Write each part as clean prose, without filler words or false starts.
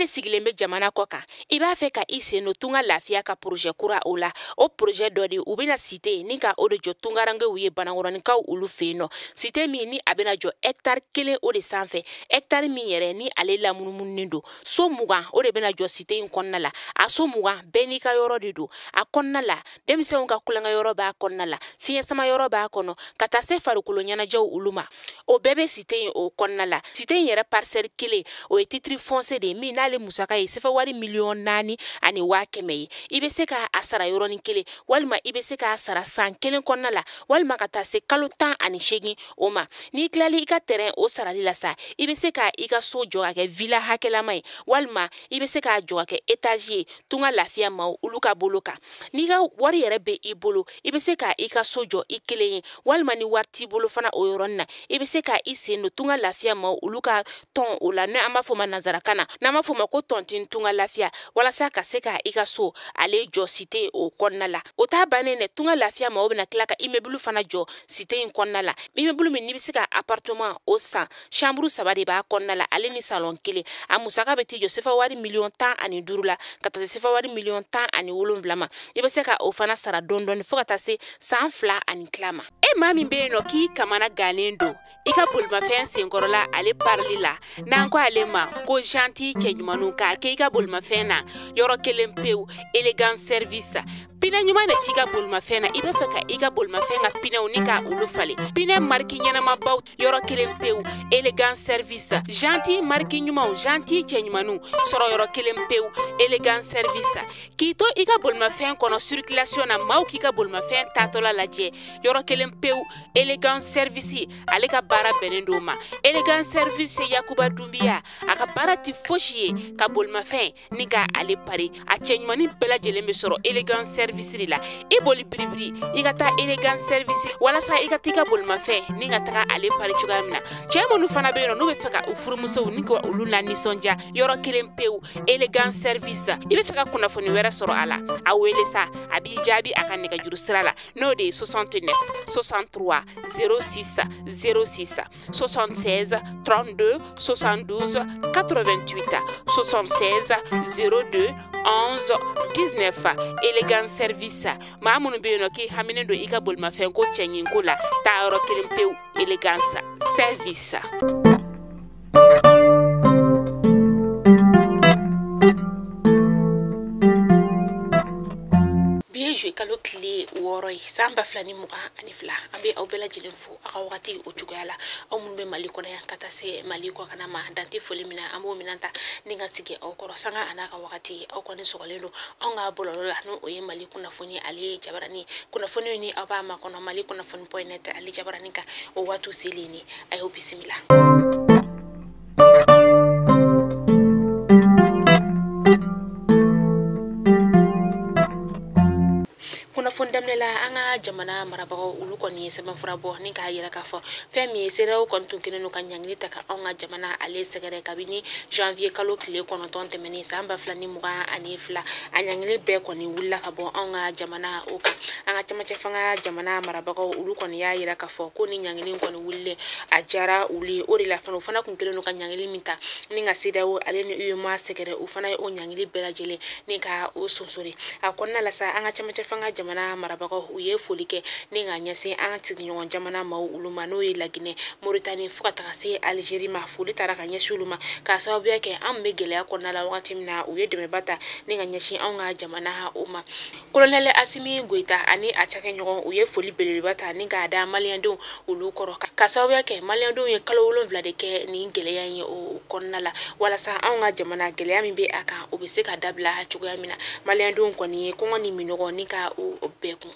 de sigilen bɛ jamana kɔ kan, i b'a fɛ ka i sen don Tunga Lafiya ka projet kura o la. O projet dɔ de u bɛna cité ni ka o de jɔ tungarankew ye Banakɔrɔninkaw olu fɛ yen nɔ. Cité min ni a bɛna jɔ hectare 1 o de sanfɛ, hectare min yɛrɛ ni ale lamunumununen don. So 20 o de bɛna jɔ cité in kɔnɔna la. A so 20 bɛɛ n'i ka yɔrɔ de don. A kɔnɔna la, denmisɛnw ka kulonkɛ yɔrɔ b'a kɔnɔna la, fiɲɛ sama yɔrɔ b'a kɔnɔ, ka taa se farikolo ɲɛnajɛw olu ma. O bɛɛ bɛ cité in o kɔnɔna la. Cité in yɛrɛ parcelle 1 o ye titre foncier de ye min n'ale musaka ye sefa wari 4,1 million ye. I bɛ se k'a sara yɔrɔnin kelen, walima i bɛ se k'a sara san 1 kɔnɔna la, walima ka taa se kalo 18 o ma. N'i tilali i ka terrain o sarali la sa, i bɛ se ka i ka so jɔ ka kɛ villa hakɛlama ye, walima i bɛ se k'a jɔ ka kɛ étage ye Tunga Lafiya maaw olu ka bolo kan. N'i ka wari yɛrɛ bɛ i bolo, i bɛ se ka i ka so jɔ i kelen ye, walima ni wari t'i bolo fana o yɔrɔnin na, i bɛ se ka i sen don Tunga Lafiya maaw olu ka tɔn o la, n'an b'a fɔ o ma nanzarakan na, n'an b'a fɔ o ma ko tontine Tunga Lafiya, walasa ka se ka i ka so ale jɔ cité o kɔnɔna la. O t'a bannen dɛ, Tunga Lafiya maaw bɛna tila ka immeuble fana jɔ cité in kɔnɔna la. Immeuble min n'i bɛ se ka appartement o san, chambre 3 de b'a kɔnɔna la, ale ni salon 1. A musaka bɛ t'i jɔ sefa wari 15 million la, ka taa se sefa wari 17 million ma. I bɛ se ka o fana sara dɔɔni dɔɔni fo ka taa se san 2 ani tila ma. E maa min bɛ yen nɔ k'i kamana gannen don i ka bolimafɛn senkɔrɔla ale parili la, n'an ko ale ma ko janti cɛɲumanw, k'a kɛ i ka bolimafɛn na yɔrɔ kelen pewu, Elegant Service. Pinɛ ɲuman de t'i ka bolimafɛn na, i bɛ fɛ ka i ka bolimafɛn ka pinɛw ni ka olu falen, pinɛ mariki ɲɛnamabaw, yɔrɔ kelen pewu, Elegant Service. Janti mariki ɲumanw, janti cɛɲumanw sɔrɔ yɔrɔ kelen pewu, Elegant Service. K'i to i ka bolimafɛn kɔnɔ circulation na, maaw k'i ka bolimafɛn taatɔla lajɛ, yɔrɔ kelen pewu, Elegant Service ale ka baara bɛnnen don ma. Elegant Service, Yakuba Dunbiya a ka baara tɛ fosi ye ka bolimafɛn ni ka ale pari. A cɛɲumanin bɛɛ lajɛlen bɛ sɔrɔ Elegant Service de la. I boli biribiri i ka taa Elegant Service walasa i ka t'i ka bolimafɛn ni ka taga ale pari cogoya min na. Cɛ minnu fana bɛ yen nɔ n'u bɛ fɛ ka u furumusow ni ka olu la nisɔndiya, yɔrɔ kelen pewu, Elegant Service. I bɛ fɛ ka kunnafoni wɛrɛ sɔrɔ a la, a wele sa, a b'i jaabi a ka nɛgɛjuru sira la, n'o de ye 69 63 06 06, 76 32 72 88, 76 02 11 19. Elegant Service, maa minnu bɛ yen nɔ k'i haminen don i ka bolimafɛn ko cɛɲinko la, taa yɔrɔ kelen pewu, Elegance Service. Bi ye juillet kalo tile 6 ye, san 2022. An bɛ aw bɛɛ lajɛlen fo aw ka wagati o cogoya la, aw minnu bɛ Mali kɔnɔ yan ka taa se Mali kɔkanna ma. Dante foli min na, an b'o minɛn ta ni ka sigi aw kɔrɔ sanga a n'a ka wagati. Aw kɔni sɔgɔlen don anw ka bɔlɔlɔ la, n'o ye Mali kunnafoni ale jabarani kunnafoni ni aw b'a makɔnɔ Mali kunnafoni.net ale jabarani kan. O waati selen ni a y'aw bisimila. Kunnafoni daminɛ la, an ka jamana marabagaw olu kɔni ye sɛbɛnfura bɔ ni k'a yira k'a fɔ fɛn min ye CEDEAO kɔni tun kɛlen don ka ɲangili ta ka anw ka jamana ale sɛgɛrɛ kabini janvier kalo tile 9 tɛmɛnen san 2022. A ɲangili bɛɛ kɔni wulila ka bɔ anw ka jamana o kan. An ka camancɛ fanga jamana marabagaw olu kɔni y'a yira k'a fɔ ko ni ɲangili kɔni wulilen a diyara olu ye. O de la fana, u fana kun kɛlen don ka ɲangili min ta ni ka CEDEAO ale ni UEMOA sɛgɛrɛ, u fana ye o ɲangili bɛɛ lajɛlen ni ka o sonsori a kɔnɔna la sa. An ka camancɛ fanga jamana marabagaw u ye foli kɛ ni ka ɲɛsin an ka sigiɲɔgɔn jamana maaw olu ma, n'o ye Laginɛ, Moritani fo ka taga se Alizeri ma. Foli taara ka ɲɛsin olu ma k'a sababuya kɛ an bɛ gɛlɛya kɔnɔna la wagati min na, u ye dɛmɛba ta ni ka ɲɛsin anw ka jamana o ma. Kolonɛli Asimi Goyita ani a cakɛɲɔgɔn u ye foli belebeleba ta ni k'a da maliyɛndenw olu kɔrɔ, ka sababuya kɛ maliyɛndenw ye kalo 7 de kɛ nin gɛlɛya in o kɔnɔna la, walasa anw ka jamana gɛlɛya min bɛ a kan, o bɛ se ka dabila cogoya min na. Maliyɛndenw kɔni ye kɔngɔ ni minɔgɔ ni ka o bɛɛ kun.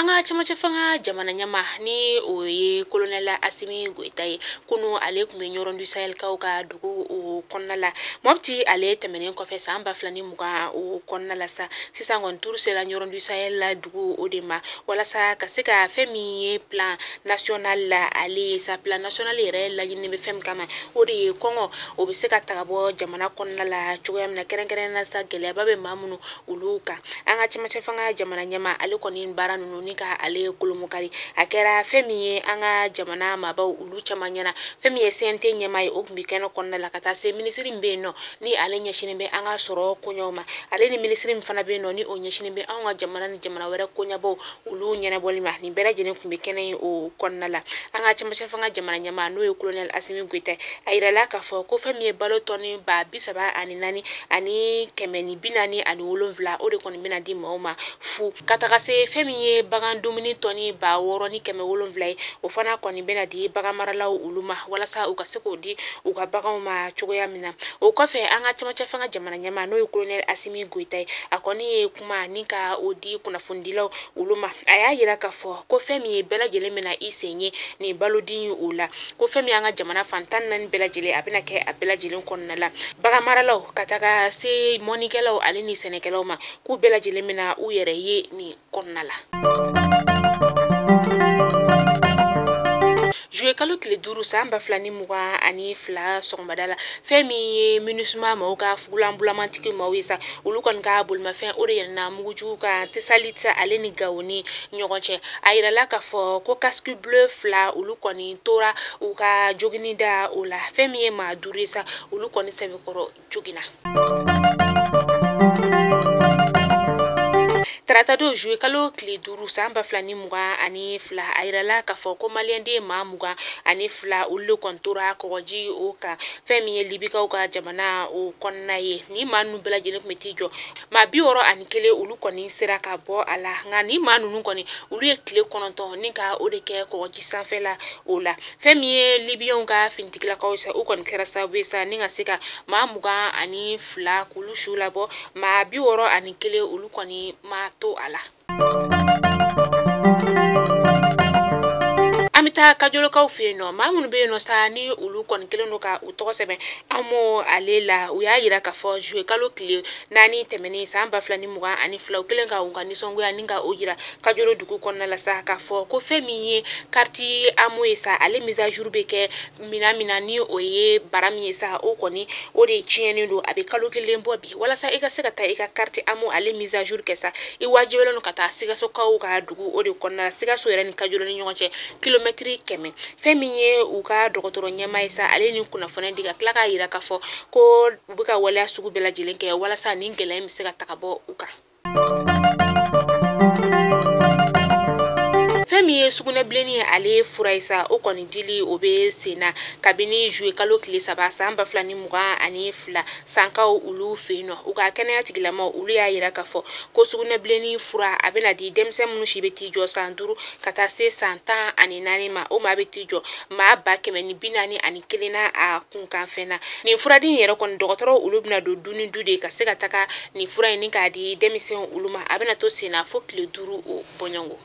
An ka camancɛ fanga jamana ɲama ni o ye kolonɛla Asimi Goyita ye, kunu ale tun bɛ Ɲɔrɔn du Sahelkaw ka dugu o kɔnɔna la. Mɔpti ale tɛmɛnen kɔfɛ san 2020 o kɔnɔna la sa, sisan kɔni turu sera Ɲɔrɔn du Sahel la dugu o de ma, walasa ka se ka fɛn min ye plan national la ale ye sa. Plan national yɛrɛ laɲini bɛ fɛn min kama, o de ye kɔngɔ o bɛ se ka taga bɔ jamana kɔnɔna la cogoya min na, kɛrɛnkɛrɛnnenya la sa gɛlɛyaba bɛ maa minnu olu kan. An ka camancɛ fanga jamana ɲama ale kɔni baara ninnu ni ka ka ale kolomokari. A kɛra fɛn min ye an ka jamana maabaw olu caman ɲɛna. Fɛn min ye CNT ɲɛmaa ye, o tun bɛ kɛnɛ kɔnɔna la ka taa se minisiri min bɛ yen nɔ ni ale ɲɛsinnen bɛ an ka sɔrɔ koɲɛw ma, ale ni minisiri min fana bɛ yen nɔ ni o ɲɛsinnen bɛ anw ka jamana ni jamana wɛrɛ koɲɛbaw olu ɲɛnabɔli ma. Nin bɛɛ lajɛlen tun bɛ kɛnɛ in o kɔnɔna la. An ka cɛmancɛ fanga jamana ɲɛmaa n'o ye colonel Assimi Goïta, a yirala k'a fɔ ko fɛn min ye balo tɔni 34 147 o de kɔni bɛna di maaw ma fu, ka taga se fɛn min ye bagan dumuni tɔni 6700 ye, o fana kɔni bɛna di bagan maralaw olu ma walasa u ka se k'o di u ka baganw ma cogoya min na. O kɔfɛ an ka cɛmancɛ fanga jamana ɲɛmaa n'o ye colonel Assimi Goïta ye, a kɔni ye kuma ni ka o di kunnafonidilaw olu ma. A y'a yira k'a fɔ ko fɛn min ye bɛɛ lajɛlen bɛna i sen ye nin balodi in o la, ko fɛn min y'an ka jamana fan 14 bɛɛ lajɛlen a bɛna kɛ a bɛɛ lajɛlen kɔnɔna la. Bagan maralaw ka taga se mɔnikɛlaw ale ni sɛnɛkɛlaw ma, k'u bɛɛ lajɛlen bɛna u yɛrɛ ye nin kɔnɔna la. Juillet kalo tile 5 san 2022 sɔgɔmada la, fɛn min ye MINUSMA maaw ka fugulanbulamantigi maaw ye sa, olu kɔni ka bolimafɛn o de yɛlɛnna mugujugu kan Tesalit ale ni Gawo ni ɲɔgɔn cɛ. A yirala k'a fɔ ko casque bleu 2 olu kɔni tora u ka jogini da o la. Fɛn min ye maa 5 ye sa, olu kɔni sɛbɛkɔrɔ jogina. Tarata don juillet kalo tile 5 san 2022, a yirala k'a fɔ ko maliyɛnden maa 22 olu de kɔni tora kɔgɔji o kan, fɛn min ye Libikaw ka jamana o kɔnɔna ye. Ni maa ninnu bɛɛ lajɛlen tun bɛ t'i jɔ maa 61 olu kɔni sera ka bɔ a la, nka ni maa ninnu kɔni olu ye tile 9 ni ka o de kɛ kɔgɔji sanfɛla o la. Fɛn min ye Libiyɛnw ka finitigilakaw sa, u kɔni kɛra sababu ye sa ni ka se ka maa 22 k'olu su labɔ, maa 61 olu kɔni ma to a la. An bɛ taa kajolokaw fɛ yen nɔ, maa minnu bɛ yen nɔ sa ni olu kɔni kɛlen don ka u tɔgɔ sɛbɛn AMO ale la, u y'a yira k'a fɔ juillet kalo tile 4 tɛmɛnen san 2022 u kɛlen ka u ka nisɔngoya ni ka o yira kajolo dugu kɔnɔna la sa, k'a fɔ ko fɛn min ye carte AMO ye sa, ale mise à jour bɛ kɛ minɛn min na ni o ye bara min ye sa, o kɔni o de tiɲɛnen don, a bɛ kalo 1 bɔ bi. Walasa i ka se ka taa i ka carte AMO ale mise à jour kɛ sa, i wajibiyalen don ka taa Sikasokaw ka dugu o de kɔnɔna la, Sikaso yɛrɛ ni Kajolo ni ɲɔgɔn cɛ kilomɛtiri 100. Fɛn min ye u ka dɔgɔtɔrɔ ɲɛmaa ye sa, ale ni kunnafoniya di ka tila k'a yira k'a fɔ ko u bɛ ka waleya sugu bɛɛ lajɛlen kɛ walasa nin gɛlɛya in bɛ se ka taga bɔ u kan. Fɛn min ye sugunɛbilenni ye ale fura ye sa, o kɔni dili o bɛ sen na kabini juillet kalo tile 3 san 2022 sankaw olu fɛ yen nɔ. U ka kɛnɛya tigilamaw olu y'a yira k'a fɔ ko sugunɛbilenni fura a bɛna di denmisɛn minnu si bɛ t'i jɔ san 5 ka taa se san 14 ma, o maa bɛ t'i jɔ maa 141 na a kunkanfɛn na. Nin furadi in yɛrɛ kɔni dɔgɔtɔrɔw olu bɛna don du ni du de ka se ka taga nin fura in ni k'a di denmisɛnw olu ma, a bɛna to sen na fo tile 5 o bɔɲɔgɔnko.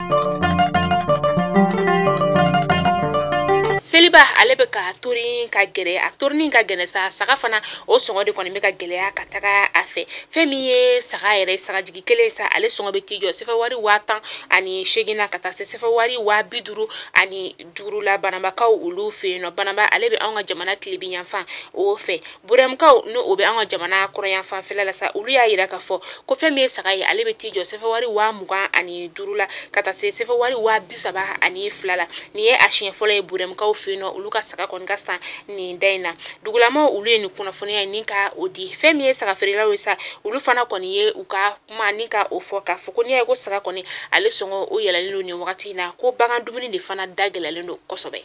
Seliba ale bɛ ka torin ka gɛrɛ, a torini ka gɛlɛn sa, saga fana o sɔngɔ de kɔni bɛ ka gɛlɛya ka taga a fɛ. Fɛn min ye saga yɛrɛ, sagajigi kelen sa, ale sɔngɔ bɛ t'i jɔ sefawari 10,8 na ka taa se sefawari 55 la Banabakaw olu fɛ yen nɔ. Banaba ale bɛ anw ka jamana tilebin yanfan o fɛ. Burɛmukaw n'o o bɛ anw ka jamana kɔrɔnyanfan fɛla la sa, olu y'a yira k'a fɔ ko fɛn min ye saga ye, ale bɛ t'i jɔ sefawari 25 la ka taa se sefawari 32 la. Nin ye a siɲɛ fɔlɔ ye Burɛmukaw fɛ yen nɔ olu ka saga kɔni ka san nin da in na. Dugulamaw olu ye nin kunnafoniya in ni ka o di. Fɛn min ye saga feerelaw ye sa, olu fana kɔni ye u ka kuma ni ka o fɔ k'a fɔ ko n'i y'a ye ko saga kɔni ale sɔngɔ o yɛlɛlen don nin wagati in na, ko bagan dumuni de fana da gɛlɛyalen don kosɛbɛ.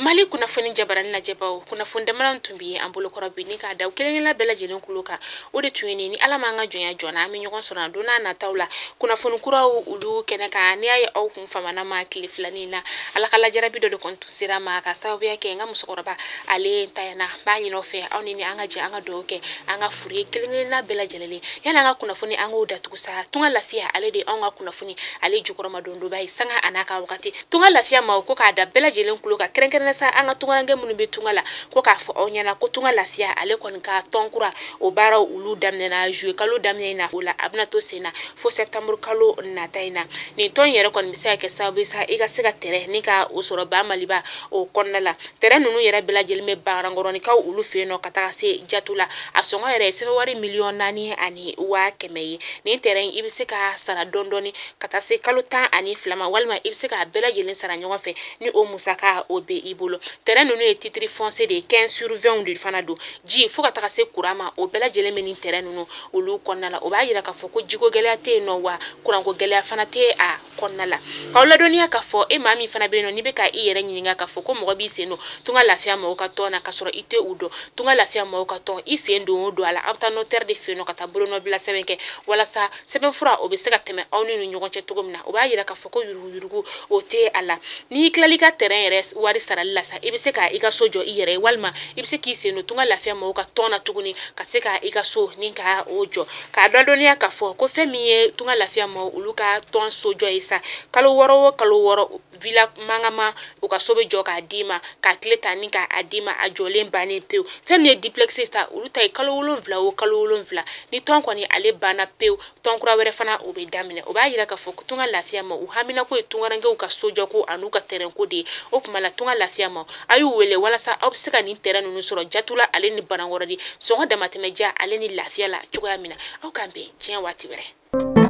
Mali kunnafoni jabarani lajɛbaw, kunnafoni damadan tun bɛ an bolokɔrɔ bi ni k'a da kelen kelenna bɛɛ lajɛlen kulo kan, o de tun ye nin. Ni Ala m'an ka jɔnya jɔna, an bɛ ɲɔgɔn sɔrɔ don n'a nataw la kunnafoni kuraw olu kɛnɛ kan. N'i y'a ye aw kun famana ma tile filanin na, Ala ka lajarabi dɔ de kɔni tun sera ma ka sababuya kɛ n ka musokɔrɔba ale ntanyana. N b'a ɲini aw fɛ aw ni an ka jɛ an ka dugawu kɛ an ka furu ye kelen kelenna bɛɛ lajɛlen. Yanni an ka kunnafoni an k'o datugu sa, Tunga Lafiya ale de anw ka kunnafoni ale jukɔrɔma dondonba ye sanga a n'a ka wagati. Tunga Lafiya maaw ko k'a da bɛɛ lajɛlen kulo kan, kɛrɛnkɛrɛnnenya sa Walasa an ka tungaranke minnu bɛ tunga la, ko k'a fɔ aw ɲɛna ko Tunga Lafiya ale kɔni ka tɔn kura o baaraw olu daminɛna juillet kalo daminɛ in na. O la a bɛna to sen na fo septembre kalo nata in na. Nin tɔn in yɛrɛ kɔni bɛ se ka kɛ sababu ye sa i ka se ka terrain ni ka o sɔrɔ ba Maliba o kɔnɔna la. Terrain ninnu yɛrɛ bɛɛ lajɛlen bɛ Bagarankɔrɔnikaw olu fɛ yen nɔ ka taga se Jatu la. A sɔngɔ yɛrɛ ye sɛbɛnwari 4,100,000 ye. Nin terrain i bɛ se ka sara dɔɔni dɔɔni ka taa se kalo 12 ma, walima i bɛ se k'a bɛɛ lajɛlen sara ɲɔgɔn fɛ ni o musaka o bɛ i bolo. Terrain ninnu ye titre foncier de ye, 15 sur 20 de fana don. Ji fo ka taga se courant ma, o bɛɛ lajɛlen bɛ nin terrain ninnu olu kɔnɔna la. O b'a yira k'a fɔ ko jiko gɛlɛya tɛ yen nɔ, wa kuranko gɛlɛya fana tɛ a kɔnɔna la. K'aw ladɔnniya k'a fɔ e maa min fana bɛ yen nɔ n'i bɛ ka i yɛrɛ ɲininka k'a fɔ ko mɔgɔ b'i sen don Tunga Lafiya mɔgɔw ka tɔn na k'a sɔrɔ i tɛ u dɔn, Tunga Lafiya mɔgɔw ka tɔn i sen don o don a la, aw bɛ taa notaire de fɛ yen nɔ ka taa bolonɔbila sɛbɛn kɛ walasa sɛbɛnfura o bɛ se ka tɛmɛ aw ni ɲɔgɔn cɛ cogo min na. O b'a yira k'a fɔ ko yuruguyurugu o tɛ a la. N'i tilal'i ka terrain yɛrɛ wari sarali la sa, i bɛ se ka i ka so jɔ i yɛrɛ ye, walima i bɛ se k'i sen don Tunga Lafiya mɔgɔw ka tɔn na tuguni ka se ka i ka so ni ka o jɔ. K'a ladɔnniya k'a fɔ ko fɛn min ye Tunga Lafiya mɔgɔw olu ka tɔn so jɔ ye sa, kalo 6 o kalo 6 villa mangama u ka so bɛ jɔ k'a d'i ma, k'a tile ta ni k'a d'i ma, a jɔlen bannen pewu. Fɛn min ye duplex ye sa, olu ta ye kalo 7 o kalo 7. Ni tɔn kɔni ale banna pewu, tɔn kura wɛrɛ fana o bɛ daminɛ. O b'a yira k'a fɔ ko Tunga Lafiya ma u haminako ye tungarankew ka sojɔko an'u ka terrain ko de ye. O tuma la Tunga Lafiya ma a y'u wele walasa aw bɛ se ka nin terrain ninnu sɔrɔ Jatula ale ni Banankɔrɔni sɔngɔ damatɛmɛja ale ni lafiya la cogoya min na. Aw k'an bɛn diɲɛ waati wɛrɛ.